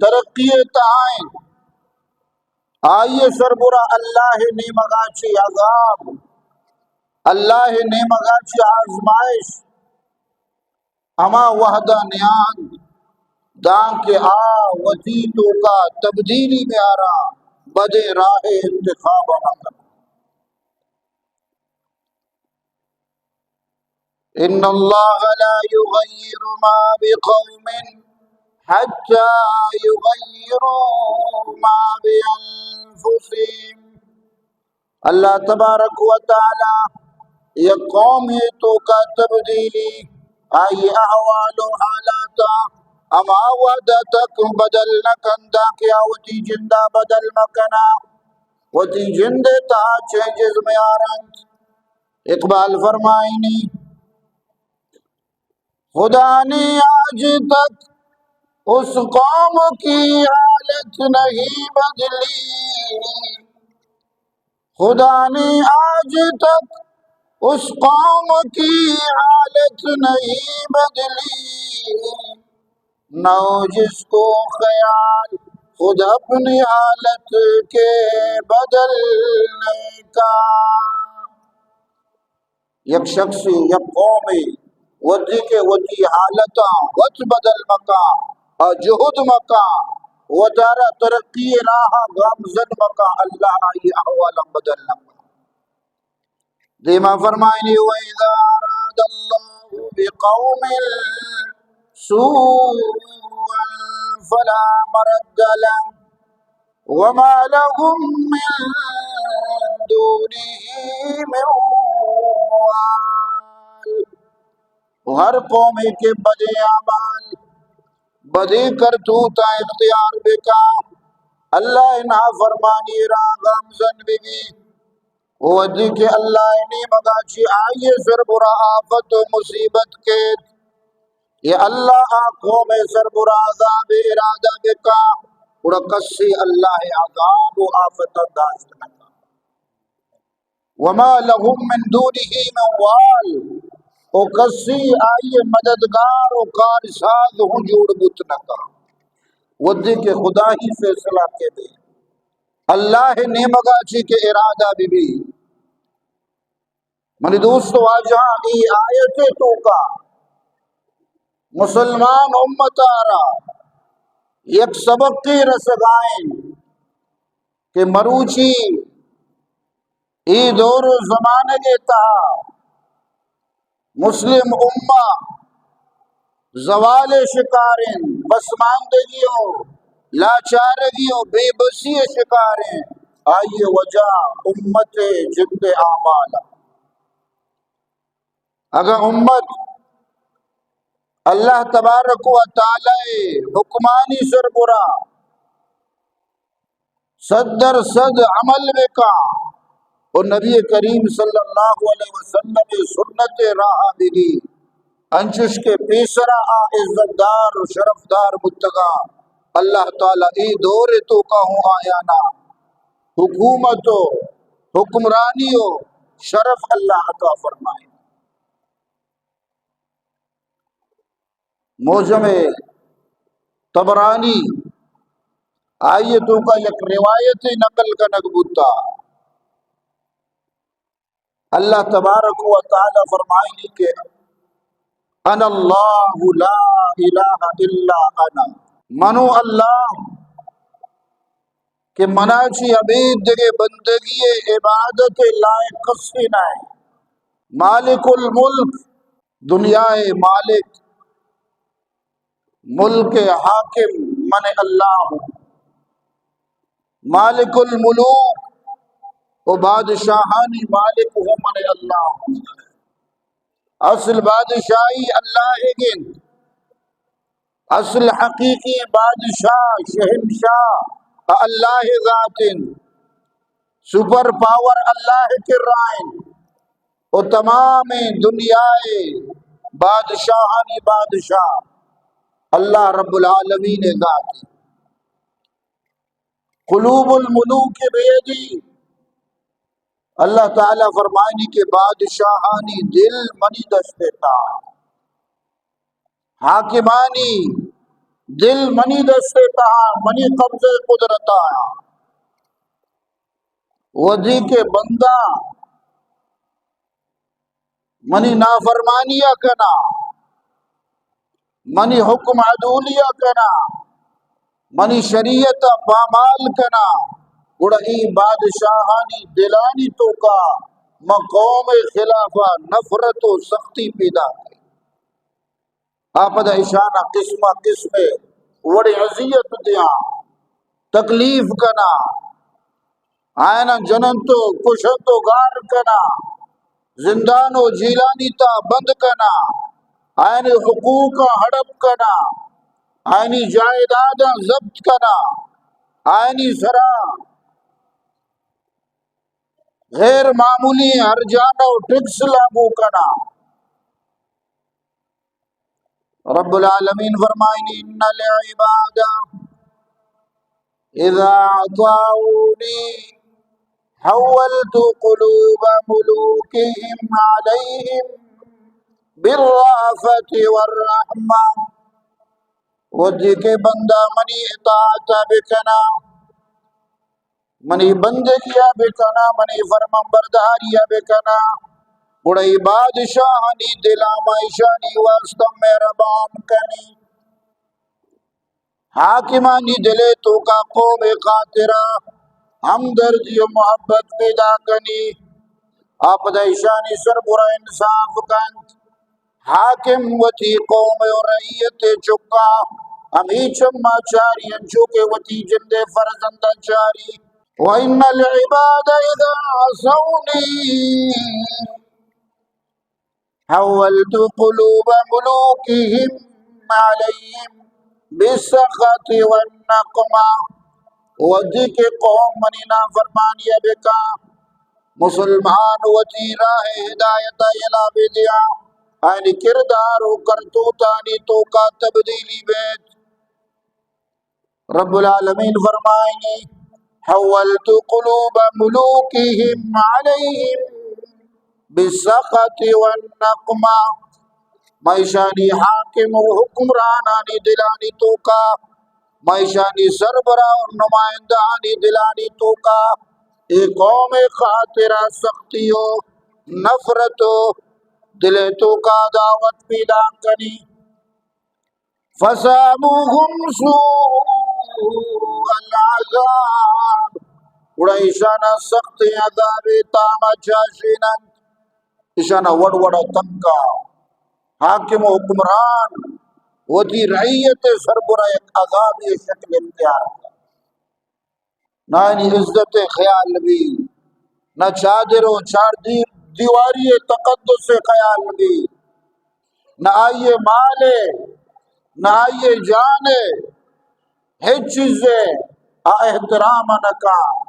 ترقی ءِ تہا انت، آئی ءِ سربرا اللہ ءِ نیمگا چہ عذاب، اللہ ءِ نیمگا چہ آزمائش، ہما وہدا نیاں دانکہ آ وتی توکا تبدیلی بیاراں، بدیں راہ ءِ انتخاب ءَ مکناں۔ ان اللہ لا یغیر ما بقوم حتی یغیروا ما بانفسهم۔ اللہ تبارک و تعالی یک قومے توکا تبدیلی، آئی احوال و حالاتا ہما وہدا تک بدل نہ کنت دانکہ آ وتی جندا بدل مکناں، وتی جندے تہا چینجز میارنت۔ اقبال فرمائنی، خدا نے آج تک اس قوم کی حالت نہیں بدلی، خدا نے آج تک اس قوم کی حالت نہیں بدلی، نہ ہو جس کو خیال خود اپنی حالت کے بدلنے کا۔ یک شخصے، یک قومے، وھدے کہ وتی حالتاں وت بدل مکاں، آ جہد مکاں، وتارا ترقی ءِ راہ ءَ گامزن مکاں، اللہ آئی احوالاں بدل نہ کن۔ دیما فرمائنی، وَإِذَا أَرَادَ اللَّهُ بِقَوْمٍ سُوءًا فَلَا مَرَدَّ لَهُ وَمَا لَهُم مِّن دُونِهِ مِن وَالٍ۔ و ہر قومے کہ بدیں اعمال، بدیں کرتوتاں اختیار بکاں، اللہ ءِ نافرمانی ءِ راہ ءَ گامزن ببی، و وھدے کہ اللہ ءِ نیمگا چہ آئی ءِ سربرا آفت و مصیبت کیت، یا اللہ آ قوم ءِ سربرا عذاب ءِ ارادہ بکاں، گڑا کسے اللہ ءِ عذاب و آفت ءَ داشت نہ کاں۔ وما لهم من دونه من وال، و کسے آئی ءِ مددگار و کارساز ہوں جوڑ بوت نہ کاں۔ وھدے کہ خدا ءِ فیصلہ کہ بی، اللہ ءِ نیمگا چہ کہ ارادہ ببی۔ منی دوست و واجہاں، اے آیت ءِ توکا مسلمان امت ءَ را یک سبقے رسگائیں کہ مروچی اے دور و زمانگ ءِ تہا مسلم امہ زوال ءِ شکار انت، پسماندگی و لاچارگی و بے بسی ءِ شکار انت۔ آئی ءِ وجہ امت ءِ جند ءِ اعمال انت۔ اگاں امت اللہ تبارک و تعالی ءِ حکمانی سربرا صد در صد عمل بکاں و نبی کریم صلی اللہ علیہ وسلم ءِ سنت ءِ راہ ءَ بگی، انچوش کہ پیسرا آ عزت دار و شرف دار بوتگاں، اللہ تعالی اے دور ءِ توکا ہوں آیانا حکومت و حکمرانی و شرف اللہ عطا فرمائے۔ معجم طبرانی، آئی ءِ توکا یک روایتے نقل کنگ بوتا۔ اللہ تبارک و تعالی فرمائنی کہ انا اللہ لا الہ الا انا، منو اللہ کہ منا چی ابید دگہ بندگی ءِ عبادت ءِ لائق کسے نہ انت۔ مالک الملک، دنیا ءِ مالک، ملک ءِ حاکم من اللہ ہوں۔ مالک الملوک، و بادشاہانی مالک ہوں من اللہ ہوں۔ اصل بادشاہی اللہ ءِ گند، اصل حقیقی بادشاہ، شہنشاہ اللہ ءِ ذات انت۔ سپر پاور اللہ ءِ کرا انت۔ و تمام دنیا ءِ بادشاہانی بادشاہ اللہ رب العالمین ءِ ذات انت۔ قلوب الملوک بیدی، اللہ تعالی فرمائنی کہ بادشاہانی دل منی دست ءِ تہا، حاکمانی دل منی دست ءِ تہا، منی قبضہ قدرت ءَ۔ وھدے کہ بندہ منی نافرمانی ءَ کنا، منی حکم عدولی ءَ کنا، منی شریعت ءَ پامال کنا، گڑا اے بادشاہانی دلانی توکا من قوم ءِ خلاف ءَ نفرت و سختی پیدا کئی۔ آ پدا ایشانا قسم قسم وڑ اذیت دیاں، تکلیف کناں، آیانا جننت و کشنت و گار کناں، زندان و جیلانی تا بند کناں، آیانی حقوقاں ہڑپ کناں، آیانی جائیداداں ضبط کناں، آیانی سرا غیر معمولی ہرجانہ و ٹیکس لاگو کناں۔ رب العالمین فرمائنی: ان العباد اذا اطاعونی حولت قلوب ملوکہم علیہم بالرأفۃ والرحمۃ۔ وھدے کہ بندہ منی اطاعت بکنا، منی بندگی ءَ بکناں، منی فرمانبرداری ءَ بکناں، گڑا اے بادشاہانی دلاں ما ایشانی واسطہ مہربان کنیں۔ حاکمانی دل ءِ توکا قوم ءِ خاطرا ہمدردی و محبت پیدا کنی۔ آ پدا ایشانی سربرا انصاف کنت۔ حاکم وتی قوم و رعیت ءِ چکا ہمے چما چاری انچو کہ وتی جند ءِ فرزنداں چاری۔ وان العباد اذا عصونی حولت قلوب ملوکہم علیہم بالسخط والنقمۃ۔ وھدے کہ قوم منی نافرمانی ءَ بکا، مسلمان وتی راہ ہدایت ءَ یلہ بدیا، آیانی کردار و کرتوتانی توکا تبدیلی بیت۔ رب العالمین فرمائنی: حولت قلوب ملوکہم علیہم بالسخط والنقمۃ۔ ما ایشانی حاکم و حکمرانانی دلانی توکا، ما ایشانی سربراہ و نمائندہانی دلانی توکا اے قوم ءِ خاطرا سختی و نفرت و دل ءِ توکا عداوت پیدا کنی۔ فساموهم سوء العذاب۔ گڑا ایشانا سخت عذاب ءِ تاما چاشیننت۔ ایشانا وڑ وڑا تنگا حاکم و حکمران وتی رعیت ءِ سربرا یک عذابے شکل اختیار کنت۔ نہ آیانی عزت ءِ خیال بی، نہ چادر و چار دی-، دیواری ءِ تقدس ءِ خیال بی، نہ آئی ءِ مال ءِ، نہ آئی ءِ جان ءِ، ہچ چیز ءِ آ احترام نہ کن۔